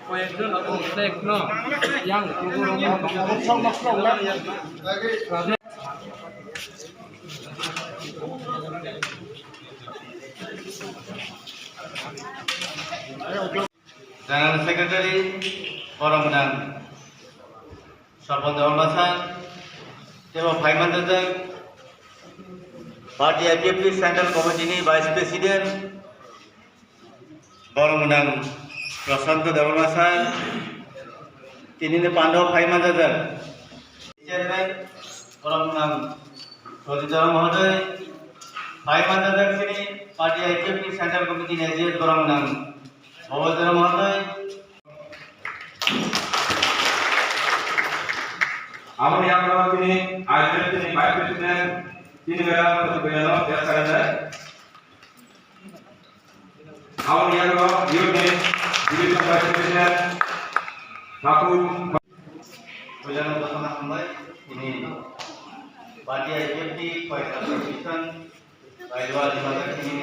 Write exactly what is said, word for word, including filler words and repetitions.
কয়েকজন অবস্থা এখনো young General Secretary, borok gwnang Sopon Debbarma sir, tebo phai manjak Party I P F T Central Committee ni Vice President, borok gwnang Prashanto Debbarma sir, tini ni pando phai manjak. Chairman, borok gwnang Sojit Debbarma mohoday, phai manjak chini Party I P F T Central Committee ni A G S borok gwnang Bobodra mohoday. Aboni yago tini I P F T ni Vice President, tini bera Pratik Bhaiya no jas khainai. Aboni yago youth ni Division Vice President, Thakur. Puilano jotono hambai, tini Party I P F T Koyatla Association, Railway Adibasa tini